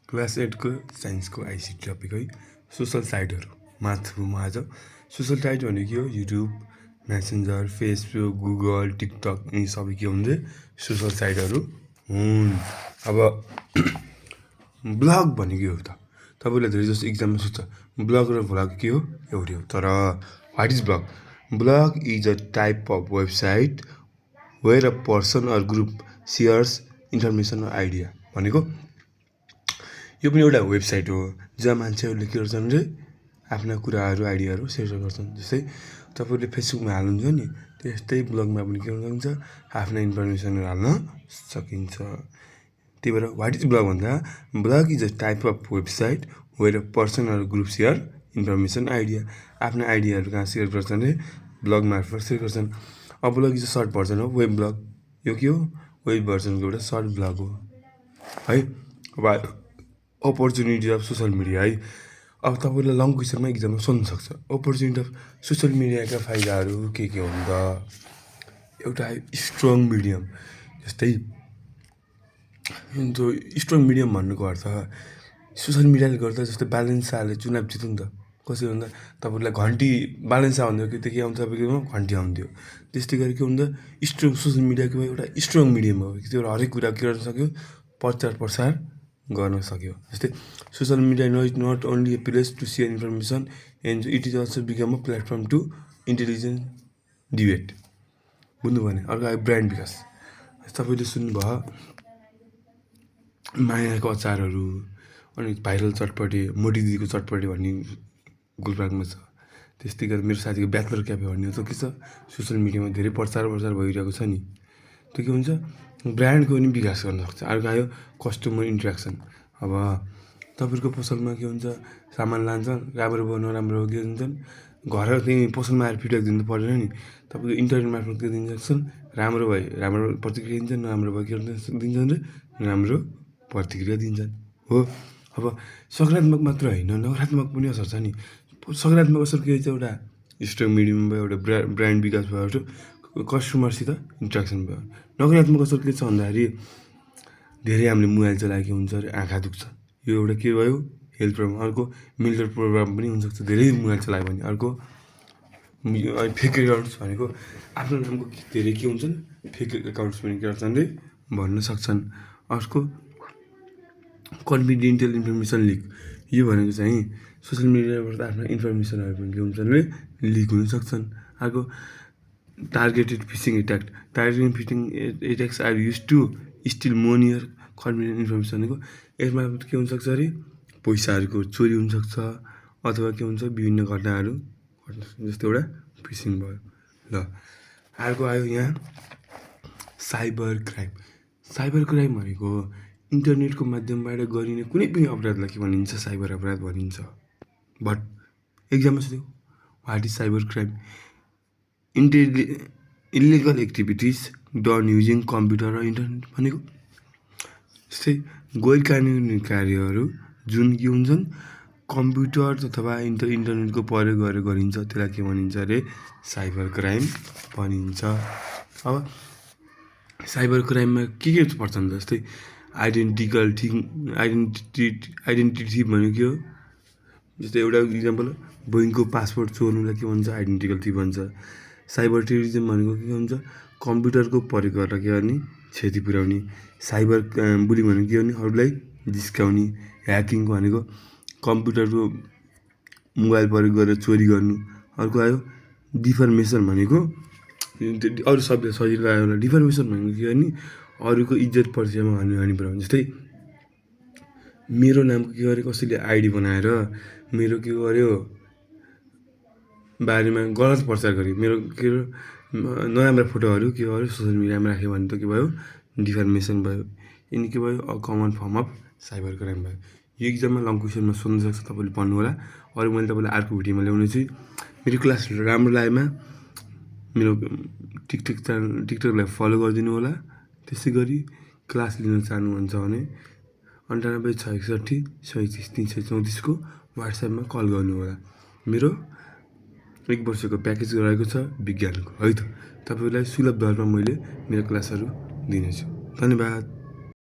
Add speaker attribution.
Speaker 1: Class 8 को साइन्सको ICT topic है सोसल साइटहरू माथमा आज सोसल साइट भनेको के हो YouTube messenger Facebook Google TikTok यी सबै के हुन्छ सोसल साइटहरू हुन्। अब ब्लग भनेको के हो त तपाईँले धेरै जस्तो इक्जाममा सोध्छ ब्लग र भ्लग के हो एउटै हो तर what is blog? Blog is a type of website where a person or group shares information or idea भनेको यो पनि एउटा वेबसाइट हो जहाँ मान्छेहरूले के गर्छन् भने आफ्ना कुराहरू आइडियाहरू सेयर गर्छन्। जस्तै तपाईँले फेसबुकमा हाल्नुहुन्छ नि त्यस्तै ब्लगमा पनि के हुन्छ आफ्ना इन्फर्मेसनहरू हाल्न सकिन्छ। त्यही भएर वाट इज ब्लग भन्दा blog is a type of website where a person or group share information idea आफ्ना आइडियाहरू कहाँ सेयर गर्छन् अरे ब्लग मार्फत सेयर गर्छन्। अब blog is a short version हो वेब ब्लग यो के हो वेब भर्जनको एउटा सर्ट ब्लग हो है। अब अपर्च्युनिटी अफ सोसल मिडिया है। अब तपाईँलाई लङ क्वेसनमा इक्जाममा सोध्न सक्छ अपर्च्युनिटी अफ सोसल मिडियाका फाइदाहरू के हुन् त? एउटा स्ट्रङ मिडियम जस्तै जो स्ट्रङ मिडियम भन्नुको अर्थ सोसल मिडियाले गर्दा जस्तै ब्यालेन्स शाहले चुनाव जित्यो नि त कसरी भन्दा तपाईँलाई घन्टी ब्यालेन्स शाह भन्दा त्यो के आउँछ तपाईँकोमा घन्टी आउँथ्यो। त्यस्तै गरी के हुन्छ स्ट्रङ सोसल मिडियाको एउटा स्ट्रङ मिडियम हो त्यो हरेक कुरा के गर्न सक्यो प्रचार प्रसार गर्न सक्यो। जस्तै social media is not only a place to share information and it is also become a platform to intelligent debate बुझ्नु भने। अर्को आयो ब्रान्ड विकास तपाईँले सुन्नुभयो मायाको अचारहरू अनि भाइरल चटपटे मोटी दिदीको चटपटे भन्ने गुलबर्गमा छ। त्यस्तै गरेर मेरो साथीको ब्याचलर क्याफे भन्ने त के छ सोसियल मिडियामा धेरै प्रचार भइरहेको छ नि त्यो के हुन्छ ब्रान्डको पनि विकास गर्न सक्छ। अर्को आयो कस्टमर इन्ट्रेक्सन अब तपाईँको पसलमा के हुन्छ सामान लान्छ राम्रो भयो नराम्रो हो के हुन्छन् घर त्यहीँ पसलमा आएर फिडब्याक दिनु परेन नि तपाईँको इन्टरनेट मार्फत के दिन्छ राम्रो भयो राम्रो प्रतिक्रिया दिन्छन् नराम्रो भयो के दिन्छन् रे राम्रो प्रतिक्रिया दिन्छन् हो। अब सकारात्मक मात्र होइन नकारात्मक पनि असर छ नि। सकारात्मक असर के छ एउटा स्ट्रङ मिडियम भयो एउटा ब्रान्ड विकास भयो कस्टमरसित इन्ट्रेक्सन भयो। नकारात्मक असर के छ भन्दाखेरि धेरै हामीले मोबाइल चलाएको हुन्छ अरे आँखा दुख्छ यो एउटा के भयो हेल्थ प्रब्लम। अर्को मेन्टल प्रब्लम पनि हुनसक्छ धेरै मोबाइल चलायो भने। अर्को फेक एकाउन्ट्स भनेको आफ्नो नामको धेरै के हुन्छन् फेक एकाउन्ट्स पनि के गर्छन् रे भन्न सक्छन्। अर्को कन्फिडेन्टियल इन्फर्मेसन लिक यो भनेको चाहिँ सोसियल मिडियाबाट आफ्नो इन्फर्मेसनहरू पनि के हुन्छन् रे लिक हुन सक्छन्। अर्को targeted phishing attacks are use to steal money or confident information भनेको यसमा के हुनसक्छ अरे पैसाहरूको चोरी हुनसक्छ अथवा के हुन्छ विभिन्न घटनाहरू घट्न जस्तो एउटा फिसिङ भयो ल। अर्को आयो यहाँ साइबर क्राइम भनेको इन्टरनेटको माध्यमबाट गरिने कुनै पनि अपराधलाई के भनिन्छ साइबर अपराध भनिन्छ। बट एक्जाममा सोध्यो what is cyber crime illegal activities done using computer र इन्टरनेट भनेको जस्तै गैर कानुनी कार्यहरू जुन के हुन्छन् कम्प्युटर अथवा इन्टरनेटको प्रयोग गरेर गरिन्छ त्यसलाई के भनिन्छ अरे साइबर क्राइम भनिन्छ। अब साइबर क्राइममा के पर्छन् जस्तै आइडेन्टिटी भनेको के हो जस्तै एउटा इक्जाम्पल बोइङको पासपोर्ट चोर्नुलाई के भन्छ आइडेन्टिकल थिफ भन्छ। साइबर टेरिजम भनेको के हुन्छ कम्प्युटरको प्रयोग गरेर के गर्ने क्षति पुर्याउने। साइबर बुलिङ भनेको के भने अरूलाई जिस्काउने। ह्याकिङ भनेको कम्प्युटरको मोबाइल प्रयोग गरेर चोरी गर्नु। अर्को आयो डिफर्मेसन भनेको अरू शब्द सजिलो आयो होला डिफर्मेसन भनेको के भने अरूको इज्जत परिचयमा हानि पुऱ्याउने। जस्तै मेरो नामको के गरे कसैले आइडी बनाएर मेरो के गर्यो बारेमा गलत प्रचार गर्यो मेरो के नराम्रो फोटोहरू के गर्यो सोसियल मिडियामा राख्यो भने त के भयो डिफर्मेसन भयो। यिनी के भयो a common form of cyber crime भयो। यो इक्जाममा लङ क्वेसनमा सोध्न सक्छ तपाईँले पढ्नु होला। अरू मैले तपाईँलाई अर्को भिडियोमा ल्याउने छु। मेरो क्लास राम्रो लागेमा मेरो टिकटकलाई फलो गरिदिनु होला। त्यसै गरी क्लास लिन चाहनुहुन्छ भने 9861373334 वाट्सएपमा कल गर्नु होला। मेरो 1 वर्षको प्याकेज रहेको छ विज्ञानको है त तपाईँलाई सुलभ दरमा मैले मेरो क्लासहरू दिनेछु। धन्यवाद।